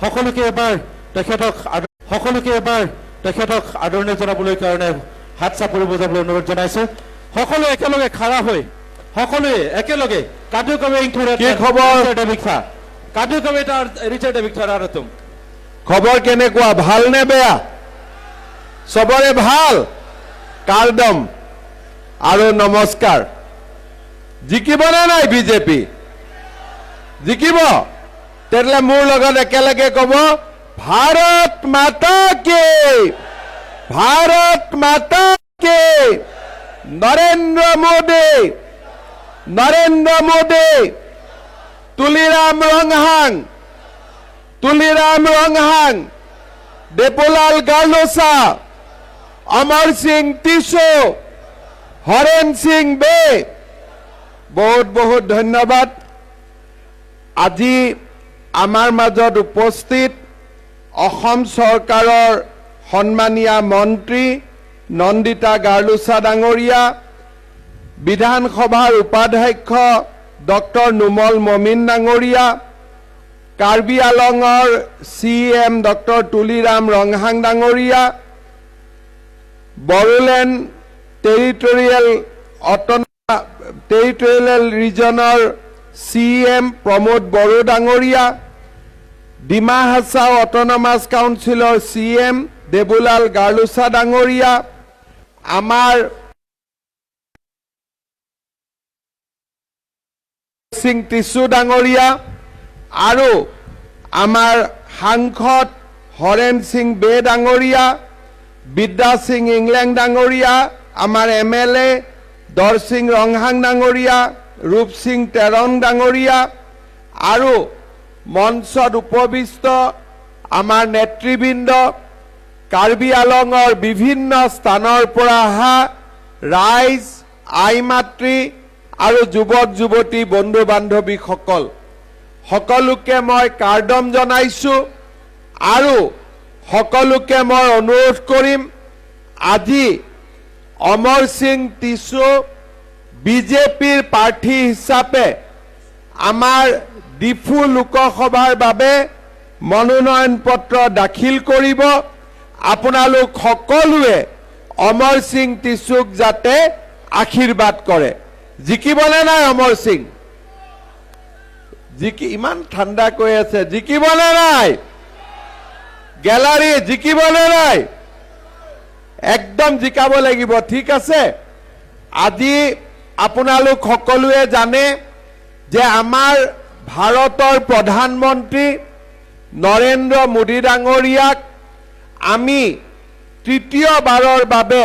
সকলোকে এবাৰ তেখেতক আদৰণি জনাবলৈ কাৰণে হাত চাপৰি বজাবলৈ অনুৰোধ জনাইছো। সকলোৱে একেলগে খাৰা হৈ, সকলোৱে একেলগে। কি খবৰ? ৰিচাৰ্ড। খবৰ কেনেকুৱা? ভাল নে বেয়া? চবৰে ভাল? কাৰদম আৰু নমস্কাৰ। জিকিবনে নাই বিজেপি? জিকিব? তেতিয়াহ'লে মোৰ লগত একেলগে ক'ব, ভাৰত মাতা কি, ভাৰত মাতা কি, নৰেন্দ্ৰ মোদী, নৰেন্দ্ৰ মোদী, তুলিৰাম ৰংহাং, তুলিৰাম ৰংহাং, দেৱলাল গাৰ্লোচা, অমৰ সিং টিছু, হৰেণ সিং বে। বহুত বহুত ধন্যবাদ। আজি আমাৰ মাজত উপস্থিত অসম চৰকাৰৰ সন্মানীয়া মন্ত্ৰী নন্দিতা গাৰ্লোচা ডাঙৰীয়া, বিধানসভাৰ উপাধ্যক্ষ ডক্টৰ নুমল মমিন ডাঙৰীয়া, কাৰ্বি আলঙৰ C M doctor Tuliram Ronghang ডাঙৰীয়া, বড়োলেণ্ড টেৰিটৰিয়েল ৰিজনৰ চি এম প্ৰমোদ বড়ো ডাঙৰীয়া, ডিমা হাছাও অট'নমাছ কাউন্সিলৰ চি এম দেৱলাল গাৰ্লোচা ডাঙৰীয়া, আমাৰ সিং টিছু ডাঙৰীয়া আৰু আমাৰ সাংসদ হৰেণ সিং বে ডাঙৰীয়া, বিদ্যা সিং ইংলেং ডাঙৰীয়া, আমাৰ এম এল এ দৰসিং ৰংহাং ডাঙৰীয়া, ৰূপ সিং তেৰং ডাঙৰীয়া আৰু মঞ্চত উপবিষ্ট আমাৰ নেতৃবৃন্দ, কাৰ্বি আলঙৰ বিভিন্ন স্থানৰ পৰা অহা ৰাইজ, আই মাতৃ আৰু যুৱক যুৱতী, বন্ধু বান্ধৱীসকল, সকলোকে মই কাৰ্দম জনাইছো আৰু সকলোকে মই অনুৰোধ কৰিম, আজি অমৰ সিং টিছু বিজেপিৰ প্ৰাৰ্থী হিচাপে আমাৰ ডিফু লোকসভাৰ বাবে মনোনয়ন পত্ৰ দাখিল কৰিব। আপোনালোক সকলোৱে অমৰ সিং টিছুক যাতে আশীৰ্বাদ কৰে। জিকিবনে নাই অমৰ সিং? জিকি, ইমান ঠাণ্ডা কৈ আছে, জিকিবনে নাই? গেলাৰী, জিকিবনে নাই? একদম জিকাব লাগিব। ঠিক আছে। আজি আপোনালোক সকলোৱে জানে যে আমাৰ ভাৰতৰ প্ৰধানমন্ত্ৰী নৰেন্দ্ৰ মোদী ডাঙৰীয়াক আমি তৃতীয়বাৰৰ বাবে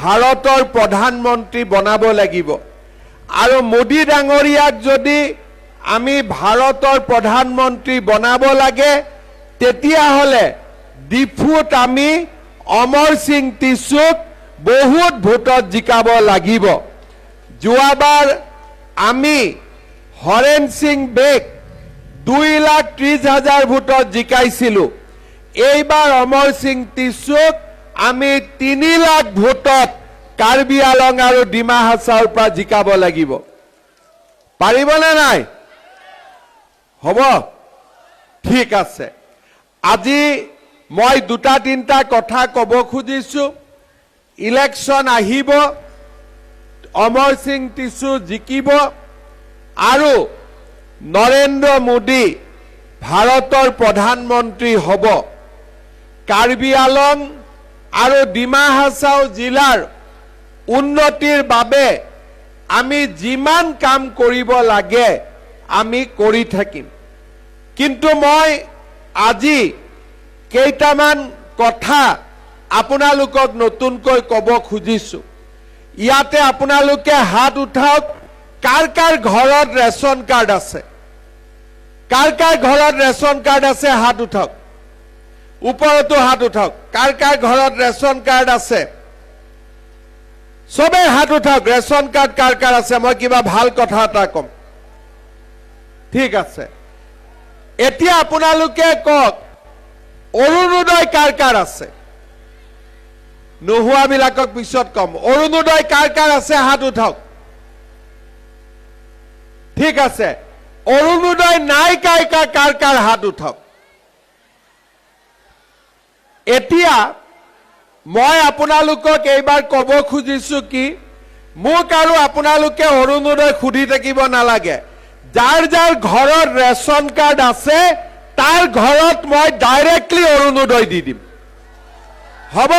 ভাৰতৰ প্ৰধানমন্ত্ৰী বনাব লাগিব। আৰু মোদী ডাঙৰীয়াক যদি আমি ভাৰতৰ প্ৰধানমন্ত্ৰী বনাব লাগে, তেতিয়াহ'লে ডিফুত আমি অমৰ সিং টিছুক বহুত ভোটত জিকাব লাগিব। যোৱাবাৰ আমি হৰেণ সিং বেক 2,30,000 ভোটত জিকাইছিলো। এইবাৰ অমৰ সিং টিছুক আমি 3 লাখ ভোটত কাৰ্বি আলং আৰু ডিমা হাছাওৰ পৰা জিকাব লাগিব। পাৰিবনে নাই? হ'ব, ঠিক আছে। আজি মই দুটা তিনিটা কথা ক'ব খুজিছো। ইলেকশ্যন আহিব, অমৰ সিং টিছু জিকিব আৰু নৰেন্দ্ৰ মোদী ভাৰতৰ প্ৰধানমন্ত্ৰী হ'ব। কাৰ্বি আলং আৰু ডিমা হাছাও জিলাৰ উন্নতিৰ বাবে আমি যিমান কাম কৰিব লাগে, আমি কৰি থাকিম। কিন্তু মই আজি কেইটামান কথা আপোনালোকক নতুনকৈ ক'ব খুজিছো। ইয়াতে আপোনালোকে হাত উঠাওক, কাৰ কাৰ ঘৰত ৰেচন কাৰ্ড আছে? কাৰ কাৰ ঘৰত ৰেচন কাৰ্ড আছে, হাত উঠাওক। ওপৰতো হাত উঠাওক। কাৰ কাৰ ঘৰত ৰেচন কাৰ্ড আছে? চবেই হাত উঠাওক। ৰেচন কাৰ্ড কাৰ কাৰ আছে? মই কিবা ভাল কথা এটা ক'ম। ঠিক আছে। এতিয়া আপোনালোকে কওক, অৰুণোদয় কাৰ কাৰ আছে? নোহোৱাবিলাকক পিছত ক'ম। অৰুণোদয় কাৰ কাৰ আছে, হাত উঠাওক। ঠিক আছে। অৰুণোদয় নাই কাৰ কাৰ, কাৰ কাৰ, হাত উঠাওক। এতিয়া মই আপোনালোকক এইবাৰ ক'ব খুজিছো কি, মোক আৰু আপোনালোকে অৰুণোদয় সুধি থাকিব নালাগে। যাৰ যাৰ ঘৰত ৰেচন কাৰ্ড আছে, তাৰ ঘৰত মই ডাইৰেক্টলি অৰুণোদয় দি দিম। হ'ব?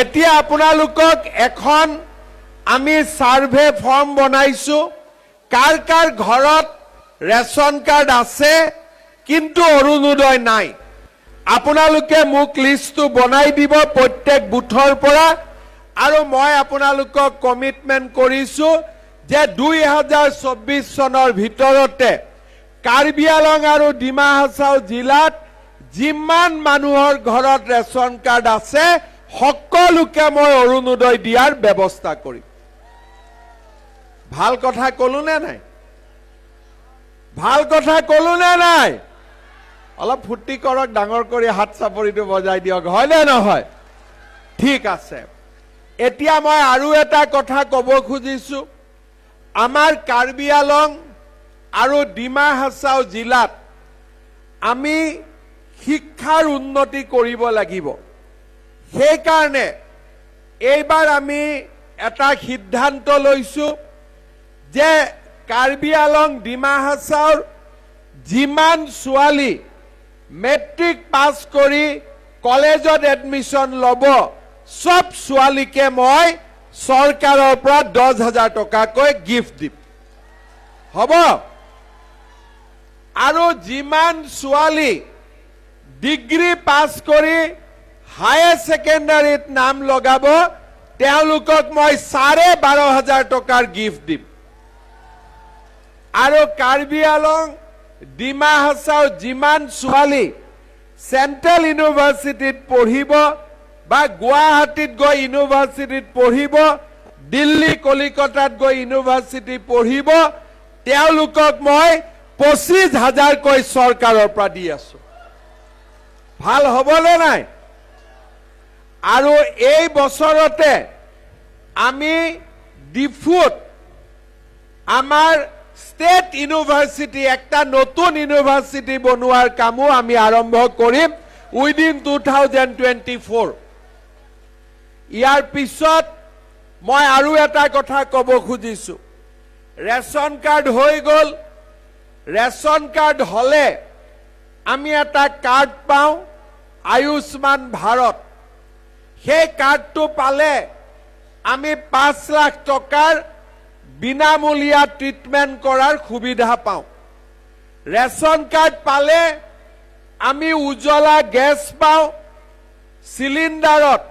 এতিয়া আপোনালোকক এখন আমি ছাৰ্ভে ফৰ্ম বনাইছো, কাৰ কাৰ ঘৰত ৰেচন কাৰ্ড আছে কিন্তু অৰুণোদয় নাই। আপোনালোকে মোক লিষ্টটো বনাই দিব প্ৰত্যেক বুথৰ পৰা আৰু মই আপোনালোকক কমিটমেণ্ট কৰিছো যে 2024 চনৰ ভিতৰতে কাৰ্বি আলং আৰু ডিমা হাছাও জিলাত যিমান মানুহৰ ঘৰত ৰেচন কাৰ্ড আছে, সকলোকে মই অৰুণোদয় দিয়াৰ ব্যৱস্থা কৰিম। ভাল কথা কলো নে নাই? ভাল কথা কলো নে নাই? অলপ ফূৰ্তি কৰক, ডাঙৰ কৰি হাত চাপৰিটো বজাই দিয়ক। হয়নে নহয়? ঠিক আছে। এতিয়া মই আৰু এটা কথা ক'ব খুজিছো। আমাৰ কাৰ্বি আলং আৰু ডিমা হাছাও জিলাত আমি শিক্ষাৰ উন্নতি কৰিব লাগিব। সেইকাৰণে এইবাৰ আমি এটা সিদ্ধান্ত লৈছো যে কাৰ্বি আলং, ডিমা হাছাওৰ যিমান ছোৱালী মেট্ৰিক পাছ কৰি কলেজত এডমিশ্যন ল'ব, চব ছোৱালীকে মই চৰকাৰৰ পৰা 10,000 টকাকৈ গিফ্ট দিম। হ'ব? আৰু যিমান ছোৱালী ডিগ্ৰী পাছ কৰি হায়াৰ ছেকেণ্ডাৰীত নাম লগাব, তেওঁলোকক মই 12,500 টকাৰ গিফ্ট দিম। আৰু কাৰ্বি আলং, ডিমা হাছাও যিমান ছোৱালী চেণ্ট্ৰেল ইউনিভাৰ্চিটিত পঢ়িব বা গুৱাহাটীত গৈ ইউনিভাৰ্চিটিত পঢ়িব, দিল্লী, কলিকতাত গৈ ইউনিভাৰ্চিটি পঢ়িব, তেওঁলোকক মই 25 হাজাৰকৈ চৰকাৰৰ পৰা দি আছো। ভাল হ'বনে নাই? আৰু এই বছৰতে আমি ডিফুত আমাৰ ষ্টেট ইউনিভাৰ্চিটি, একটা নতুন ইউনিভাৰ্চিটি বনোৱাৰ কামো আমি আৰম্ভ কৰিম উইদিন 2024। ইয়াৰ পিছত মই আৰু এটা কথা ক'ব খুজিছো। ৰেচন কাৰ্ড হৈ গ'ল। ৰেচন কাৰ্ড হ'লে আমি এটা কাৰ্ড পাওঁ, আয়ুষ্মান ভাৰত। সেই কাৰ্ডটো পালে আমি 5 লাখ টকাৰ বিনামূলীয়া ট্ৰিটমেণ্ট কৰাৰ সুবিধা পাওঁ। ৰেচন কাৰ্ড পালে আমি উজ্বলা গেছ পাওঁ, চিলিণ্ডাৰত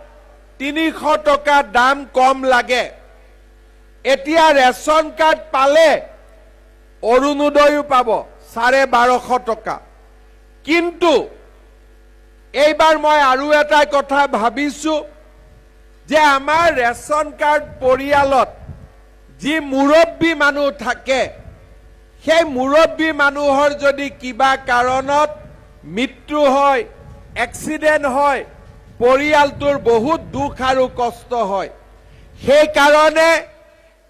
300 টকা দাম কম লাগে। এতিয়া ৰেচন কাৰ্ড পালে অৰুণোদয়ো পাব 1250 টকা। কিন্তু এইবাৰ মই আৰু এটা কথা ভাবিছো যে আমাৰ ৰেচন কাৰ্ড পৰিয়ালত যি মুৰব্বী মানুহ থাকে, সেই মুৰব্বী মানুহৰ যদি কিবা কাৰণত মৃত্যু হয়, এক্সিডেণ্ট হয়, পৰিয়ালটোৰ বহুত দুখ আৰু কষ্ট হয়। সেইকাৰণে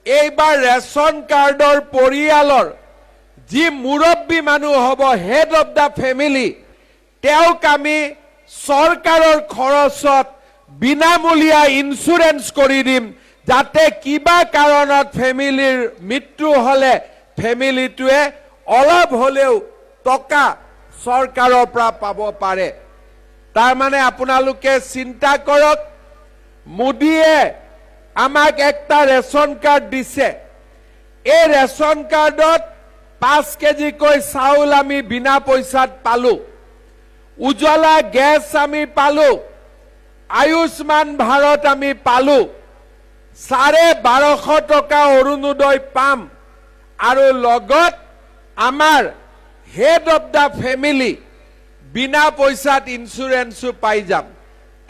এইবাৰ ৰেচন কাৰ্ডৰ পৰিয়ালৰ যি মুৰব্বী মানুহ হ'ব, হেড অফ the family, তেওঁক আমি চৰকাৰৰ খৰচত বিনামূলীয়া ইঞ্চুৰেঞ্চ কৰি দিম, যাতে কিবা কাৰণত ফেমিলিৰ মৃত্যু হ'লে ফেমিলিটোৱে অলপ হ'লেও টকা চৰকাৰৰ পৰা পাব পাৰে। তাৰমানে আপোনালোকে চিন্তা কৰক, মোদীয়ে আমাক একটা ৰেচন কাৰ্ড দিছে। এই ৰেচন কাৰ্ডত 5 কেজিকৈ চাউল আমি বিনা পইচাত পালো, উজ্বলা গেছ আমি পালো, আয়ুষ্মান ভাৰত আমি পালো, 1250 টকা অৰুণোদয় পাম আৰু লগত আমাৰ হেড অফ the family বিনা পইচাত ইঞ্চুৰেঞ্চো পাই যাম।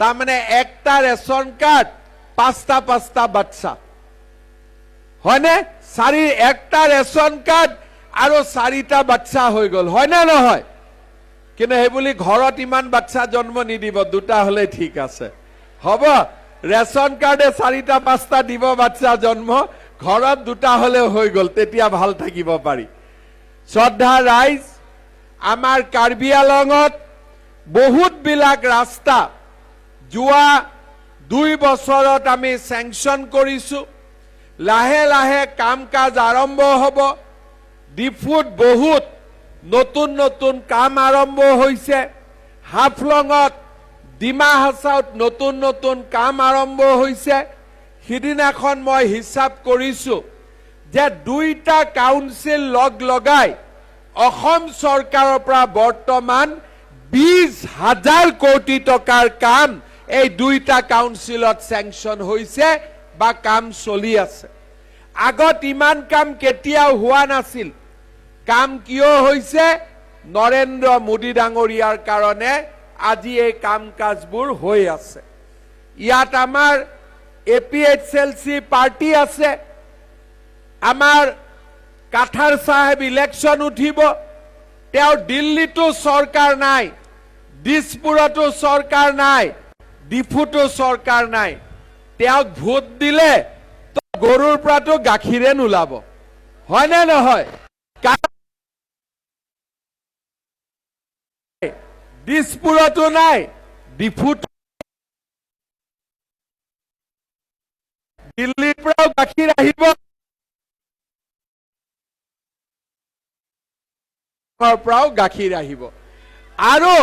তাৰমানে একটা ৰেচন কাৰ্ড, পাঁচটা পাঁচটা বাচ্চা, হয়নে? একটা ৰেচন কাৰ্ড আৰু চাৰিটা বাচ্চা হৈ গ'ল, হয়নে নহয়? কিন্তু সেইবুলি ঘৰত ইমান বাচ্চা জন্ম নিদিব, দুটা হলে ঠিক আছে। হ'ব? ৰেচন কাৰ্ডে চাৰিটা পাঁচটা দিব বাচ্চা জন্ম, ঘৰত দুটা হলেও হৈ গ'ল, তেতিয়া ভাল থাকিব পাৰি। শ্ৰদ্ধা ৰাইজ, আমাৰ কাৰ্বি আলঙত বহুতবিলাক ৰাস্তা যোৱা 2 বছৰত আমি চেংচন কৰিছোঁ। লাহে লাহে কাম কাজ আৰম্ভ হ'ব। ডিফুত বহুত নতুন নতুন কাম আৰম্ভ হৈছে। হাফলঙত, ডিমা হাছাওত নতুন নতুন কাম আৰম্ভ হৈছে। সিদিনাখন মই হিচাপ কৰিছোঁ যে 2টা কাউন্সিল লগ লগাই অসম চৰকাৰৰ পৰা বৰ্তমান 20,000 কোটি টকাৰ কাম এই 2টা কাউন্সিলত চেংচন হৈছে বা কাম চলি আছে। আগত ইমান কাম কেতিয়াও হোৱা নাছিল। কাম কিয় হৈছে? নৰেন্দ্ৰ মোদী ডাঙৰীয়াৰ কাৰণে আজি এই কাম কাজবোৰ হৈ আছে। ইয়াত আমাৰ A P H L C party আছে, আমাৰ কাথাৰ চাহেব ইলেকশ্যন উঠিব, তেওঁ দিল্লীতো চৰকাৰ নাই, দিছপুৰতো চৰকাৰ নাই, ডিফুতো চৰকাৰ নাই। তেওঁক ভোট দিলে তো গৰুৰ পৰাতো গাখীৰে নোলাব, হয়নে নহয়? দিছপুৰতো নাই, ডিফুত, দিল্লীৰ পৰাও গাখীৰ আহিব, পৰাও গাখীৰ আহিব। আৰু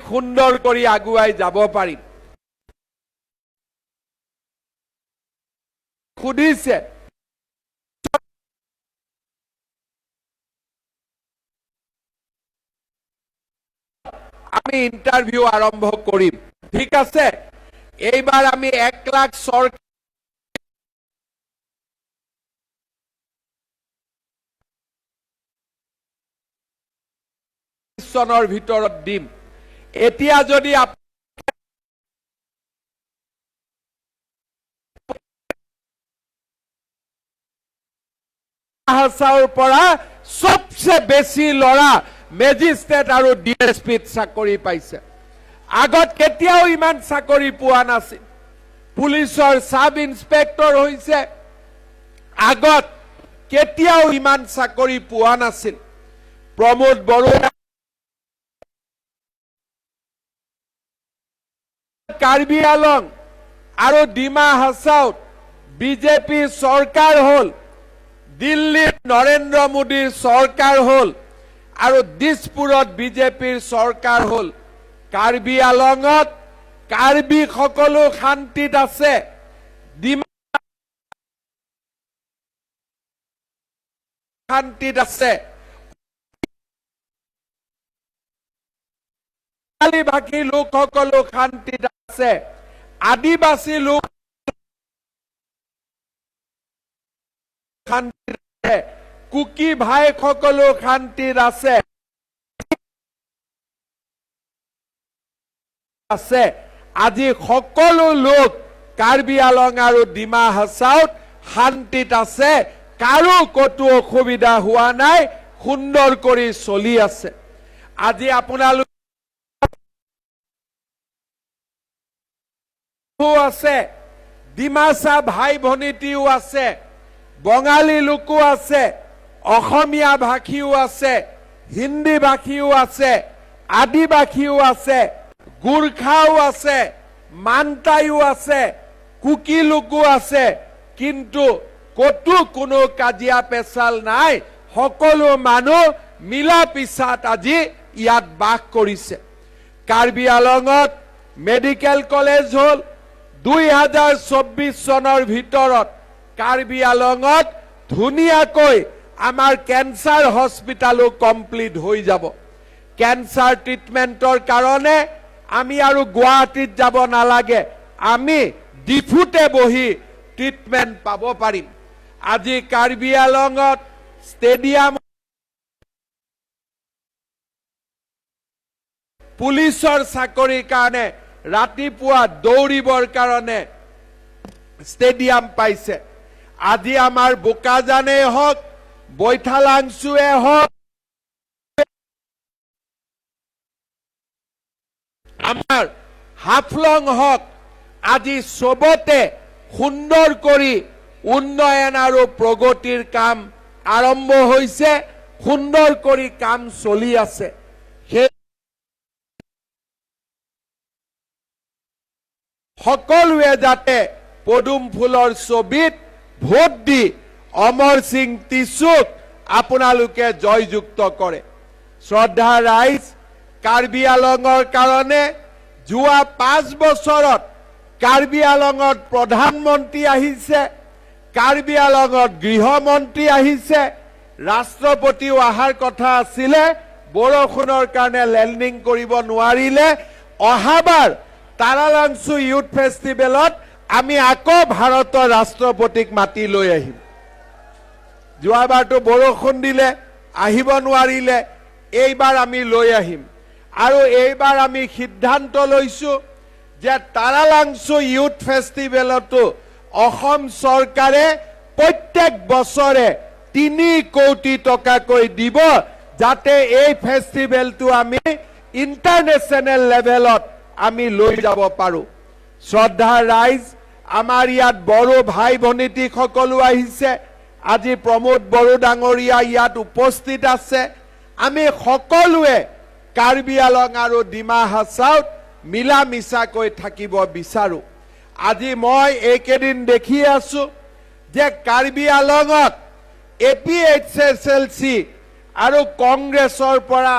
সুন্দৰ কৰি আগুৱাই যাব পাৰিম। সুধিছে আমি ইন্টাৰভিউ আৰম্ভ কৰিম, ঠিক আছে? এইবাৰ আমি 1 লাখ চৰকাৰ চনৰ ভিতৰত দিম। এতিয়া যদি হাছাওৰ পৰা চবচে বেছি ল'ৰা মেজিষ্ট্ৰেট আৰু ডি এছ পিত চাকৰি পাইছে। আগত কেতিয়াও ইমান চাকৰি পোৱা নাছিল। পুলিচৰ চাব ইন্সপেক্টৰ হৈছে, আগত কেতিয়াও ইমান চাকৰি পোৱা নাছিল। প্ৰমোদ বড়ো কাৰ্বি আলং আৰু ডিমা হাছাওত বিজেপি চৰকাৰ হ'ল, দিল্লীত নৰেন্দ্ৰ মোদীৰ চৰকাৰ হ'ল আৰু দিছপুৰত বিজেপিৰ চৰকাৰ হ'ল। কাৰ্বি আলঙত কাৰ্বি সকলো শান্তিত আছে, ডিমা শান্তিত আছে, ভাষী লোকসকলো শান্তিত আছে, আদিবাসী লোক শান্তিত আছে, কুকি ভাই সকলো শান্তিত আছে আছে। আজি সকলো লোক কাৰ্বি আলং আৰু ডিমা হাছাওত শান্তিত আছে, কাৰো ক'তো অসুবিধা হোৱা নাই, সুন্দৰ কৰি চলি আছে। আজি আপোনালোক আছে, ডিমাচা ভাই ভনীটিও আছে, বঙালী লোকো আছে, অসমীয়া ভাষীও আছে, হিন্দী ভাষীও আছে, আদিবাসীও আছে, গোৰ্খাও আছে, মান্তাইও আছে, কুকি লোকো আছে, কিন্তু ক'তো কোনো কাজিয়া পেচাল নাই। সকলো মানুহ মিলা পিছাত আজি ইয়াত বাস কৰিছে। কাৰ্বি আলঙত মেডিকেল কলেজ হ'ল, 2024 চনৰ ভিতৰত কাৰ্বি আলঙত ধুনীয়াকৈ আমাৰ কেঞ্চাৰ হস্পিটেলো কমপ্লিট হৈ যাব। কেঞ্চাৰ ট্ৰিটমেণ্টৰ কাৰণে আমি আৰু গুৱাহাটীত যাব নালাগে, আমি ডিফুতে বহি ট্ৰিটমেণ্ট পাব পাৰিম। আজি কাৰ্বি আলঙত ষ্টেডিয়াম, পুলিচৰ চাকৰিৰ কাৰণে ৰাতিপুৱা দৌৰিবৰ কাৰণে ষ্টেডিয়াম পাইছে। আজি আমাৰ বোকাজানেই হওক, বৈঠালাংচুৱে হওক, আমাৰ হাফলং হওক, আজি চবতে সুন্দৰ কৰি উন্নয়ন আৰু প্ৰগতিৰ কাম আৰম্ভ হৈছে, সুন্দৰ কৰি কাম চলি আছে। সেই সকলোৱে যাতে পদুম ফুলৰ ছবিত ভোট দি অমৰ সিং টিছুক আপোনালোকে জয়যুক্ত কৰে। শ্ৰদ্ধা ৰাইজ, কাৰ্বি আলঙৰ কাৰণে যোৱা 5 বছৰত কাৰ্বি আলঙত প্ৰধানমন্ত্ৰী আহিছে, কাৰ্বি আলঙত গৃহমন্ত্ৰী আহিছে, ৰাষ্ট্ৰপতিও অহাৰ কথা আছিলে, বৰষুণৰ কাৰণে লেণ্ডিং কৰিব নোৱাৰিলে। অহাবাৰ তাৰালাংচু ইউথ ফেষ্টিভেলত আমি আকৌ ভাৰতৰ ৰাষ্ট্ৰপতিক মাতি লৈ আহিম। যোৱাবাৰটো বৰষুণ দিলে, আহিব নোৱাৰিলে, এইবাৰ আমি লৈ আহিম। আৰু এইবাৰ আমি সিদ্ধান্ত লৈছো যে তাৰালাংচু ইউথ ফেষ্টিভেলতো অসম চৰকাৰে প্ৰত্যেক বছৰে 3 কোটি টকাকৈ দিব, যাতে এই ফেষ্টিভেলটো আমি ইণ্টাৰনেশ্যনেল লেভেলত আমি লৈ যাব পাৰো। শ্ৰদ্ধাৰ ৰাইজ, আমাৰ ইয়াত বড়ো ভাই ভনীটিসকলো আহিছে, আজি প্ৰমোদ বড়ো ডাঙৰীয়া ইয়াত উপস্থিত আছে। আমি সকলোৱে কাৰ্বি আলং আৰু ডিমা হাছাওত মিলা মিছাকৈ থাকিব বিচাৰো। আজি মই এইকেইদিন দেখি আছো যে Karbi আলঙত A P H S L C আৰু কংগ্ৰেছৰ পৰা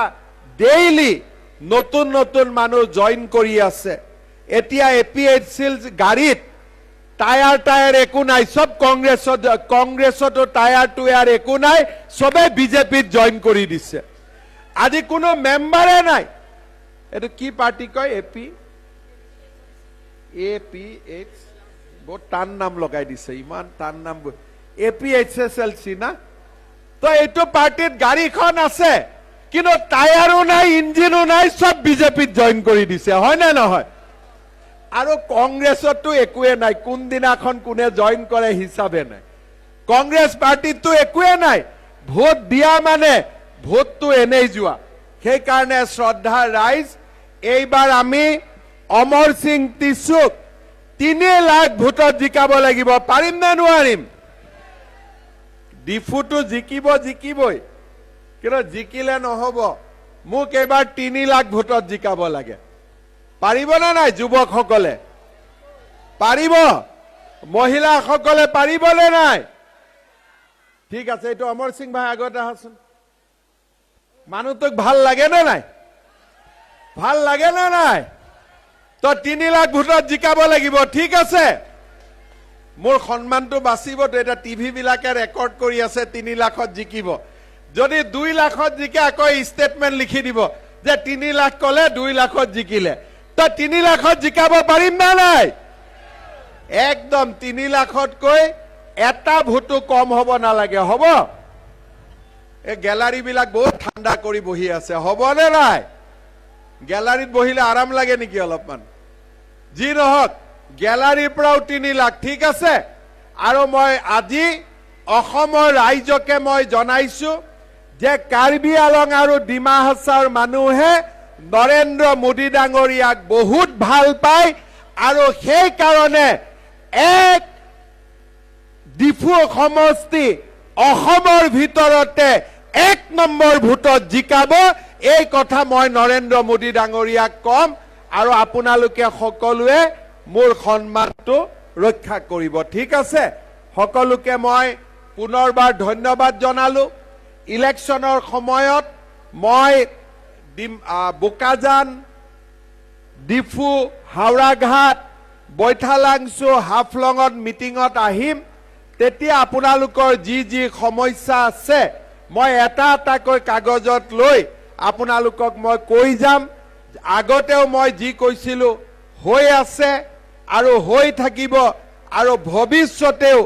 ডেইলি নতুন নতুন মানুহ জইন কৰি আছে। এতিয়া এ পি এইচ এল গাড়ীত টায়াৰ টায়াৰ একো নাই, চব কংগ্ৰেছত, কংগ্ৰেছতো টায়াৰ টুয়াৰ একো নাই, চবে বিজেপিত জইন কৰি দিছে। আজি কোনো মেম্বাৰে নাই। এইটো কি পাৰ্টি কয়? এ পি এইচ, বহুত টান নাম লগাই দিছে, ইমান টান নাম, A P H S L C না? তো এইটো পাৰ্টিত গাড়ীখন আছে কিন্তু টায়াৰো নাই, ইঞ্জিনো নাই, চব বিজেপিত জইন কৰি দিছে, হয় নে নহয়? আৰু কংগ্ৰেছততো একোৱে নাই, কোনদিনাখন কোনে জইন কৰে হিচাপে নাই। কংগ্ৰেছ পাৰ্টিততো একোৱে নাই, ভোট দিয়া মানে ভোটটো এনেই যোৱা। সেইকাৰণে শ্ৰদ্ধাৰ ৰাইজ, এইবাৰ আমি অমৰ সিং টিছুক 3 লাখ ভোটত জিকাব লাগিব। পাৰিম নে নোৱাৰিম? ডিফুটো জিকিব, জিকিবই, কিন্তু জিকিলে নহব, মোক এইবাৰ 3 লাখ ভোটত জিকাব লাগে। পাৰিবনে নাই যুৱকসকলে? পাৰিব? মহিলাসকলে পাৰিবনে নাই? ঠিক আছে, এইটো অমৰ সিং ভাই আগত আহাচোন। মানুহটোক ভাল লাগে নে নাই? ভাল লাগে নে নাই? তো 3 লাখ ভোটত জিকাব লাগিব, ঠিক আছে? মোৰ সন্মানটো বাচিবতো। এতিয়া টিভি বিলাকে ৰেকৰ্ড কৰি আছে, 3 লাখত জিকিব। যদি 2 লাখত জিকে আকৌ ষ্টেটমেণ্ট লিখি দিব যে 3 লাখ কলে 2 লাখত জিকিলে। তো 3 লাখত জিকাব পাৰিম নে নাই? একদম 3 লাখতকৈ এটা ভোটো কম হ'ব নালাগে, হ'ব? এই গেলাৰী বিলাক বহুত ঠাণ্ডা কৰি বহি আছে, হ'বনে নাই? গেলাৰীত বহিলে আৰাম লাগে নেকি অলপমান? যি নহওক, গেলাৰীৰ পৰাও 3 লাখ, ঠিক আছে? আৰু মই আজি অসমৰ ৰাইজকে মই জনাইছো যে কাৰ্বি আলং আৰু ডিমা হাছাওৰ মানুহে নৰেন্দ্ৰ মোদী ডাঙৰীয়াক বহুত ভাল পায় আৰু সেইকাৰণে এক ডিফু সমষ্টি অসমৰ ভিতৰতে 1 নম্বৰ ভোটত জিকাব। এই কথা মই নৰেন্দ্ৰ মোদী ডাঙৰীয়াক কম আৰু আপোনালোকে সকলোৱে মোৰ সন্মানটো ৰক্ষা কৰিব, ঠিক আছে? সকলোকে মই পুনৰবাৰ ধন্যবাদ জনালো। ইলেকশ্যনৰ সময়ত মই বোকাজান, ডিফু, হাওৰাঘাট, বৈঠালাংচু, হাফলঙত মিটিঙত আহিম। তেতিয়া আপোনালোকৰ যি যি সমস্যা আছে মই এটা এটাকৈ কাগজত লৈ আপোনালোকক মই কৈ যাম। আগতেও মই যি কৈছিলো হৈ আছে আৰু হৈ থাকিব আৰু ভৱিষ্যতেও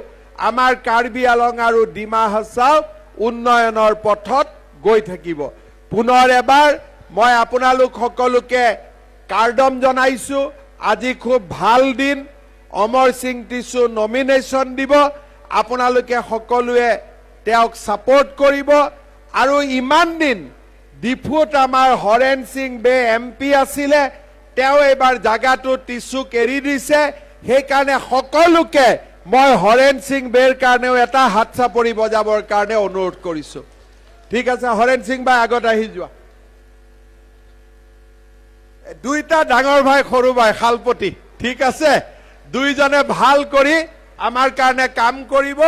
আমাৰ কাৰ্বি আলং আৰু ডিমা হাছাও উন্নয়নৰ পথত গৈ থাকিব। পুনৰ এবাৰ মই আপোনালোক সকলোকে কাৰ্ডম জনাইছো। আজি খুব ভাল দিন, অমৰ সিং টিছু নমিনেশ্যন দিব, আপোনালোকে সকলোৱে তেওঁক ছাপোৰ্ট কৰিব। আৰু ইমান দিন ডিফুত আমাৰ হৰেণ সিং বে এম পি আছিলে, তেওঁ এইবাৰ জাগাটো টিছুক এৰি দিছে। সেইকাৰণে সকলোকে মই হৰেণ সিং বেৰ কাৰণেও এটা হাত চাপৰি বজাবৰ কাৰণে অনুৰোধ কৰিছো। ঠিক আছে, হৰেণ সিং ভাই, আগত আহি যোৱা। দুইটা ডাঙৰ ভাই, সৰু ভাই, শালপতি, ঠিক আছে। দুইজনে ভাল কৰি আমাৰ কাৰণে কাম কৰিব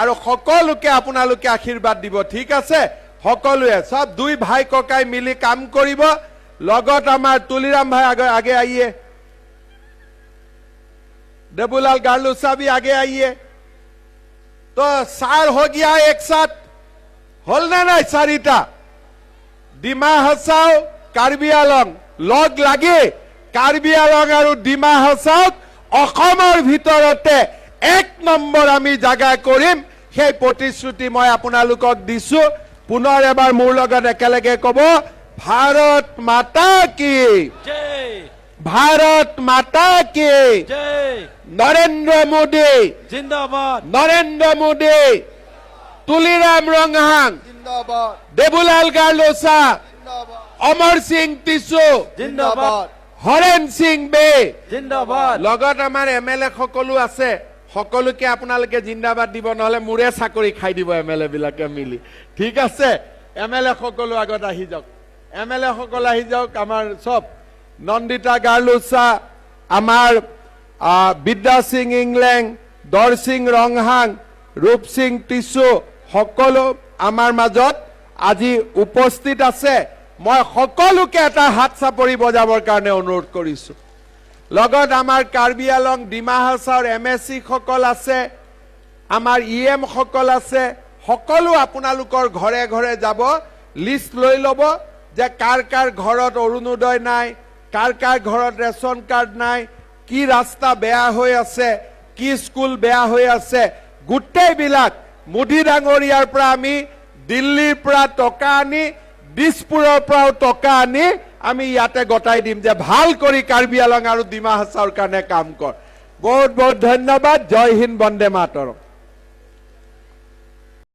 আৰু সকলোকে আপোনালোকে আশীৰ্বাদ দিব, ঠিক আছে। সকলোৱে চব দুই ভাই ককাই মিলি কাম কৰিব। লগত আমাৰ তুলিৰাম ভাই, आगे आगे आइए। देबूलाल गार्लुसा भी आगे आइए। तो चार हो गया एक साथ, হ'ল নে নাই? চাৰিটা ডিমা হাছাও, কাৰ্বি আলং লগ লাগি কাৰ্বি আলং আৰু ডিমা হাছাওক অসমৰ ভিতৰতে এক নম্বৰ আমি জাগা কৰিম, সেই প্ৰতিশ্ৰুতি মই আপোনালোকক দিছো। পুনৰ এবাৰ মোৰ লগত একেলগে ক'ব, भारत माता की! জয়! भारत माता की! জয়! নৰেন্দ্ৰ মোদী! জিন্দাবাদ! নৰেন্দ্ৰ মোদী! তুলিৰাম ৰংহাং! জিন্দাবাদ! দেবুলাল গাৰ্লোচা! জিন্দাবাদ! অমৰ সিং টিছু! জিন্দাবাদ! হৰেণ সিং বে! জিন্দাবাদ! লগত আমাৰ এম এল এ সকলো আছে। সকলোকে আপোনালোকে জিন্দাবাদ দিব, নহলে মোৰে চাকৰি খাই দিব এম এল এ বিলাকে মিলি। ঠিক আছে, এম এল এ সকলো আগত আহি যাওক। এম এল এ সকল আহি যাওক। আমাৰ চব নন্দিতা গাৰ্লোচা, আমাৰ বিদ্যা সিং ইংলেং, দৰসিং ৰংহাং, ৰূপ সিং টিছু, সকলো আমাৰ মাজত আজি উপস্থিত আছে। মই সকলোকে এটা হাত চাপৰি বজাবৰ কাৰণে অনুৰোধ কৰিছো। লগত আমাৰ Karbi Along, Dima হাছাওৰ M A C সকল আছে, আমাৰ ই এম সকল আছে। সকলো আপোনালোকৰ ঘৰে ঘৰে যাব, লিষ্ট লৈ ল'ব যে কাৰ কাৰ ঘৰত অৰুণোদয় নাই, কাৰ কাৰ ঘৰত ৰেচন কাৰ্ড নাই, কি ৰাস্তা বেয়া হৈ আছে, কি স্কুল বেয়া হৈ আছে। গোটেইবিলাক মোদী ডাঙৰীয়াৰ পৰা আমি দিল্লীৰ পৰা টকা আনি, দিছপুৰৰ পৰাও টকা আনি আমি ইয়াতে গতাই দিম যে ভাল কৰি কাৰ্বি আলং আৰু ডিমা হাছাওৰ কাৰণে কাম কৰ। বহুত বহুত ধন্যবাদ। জয় হিন্দ, বন্দে মাতৰম।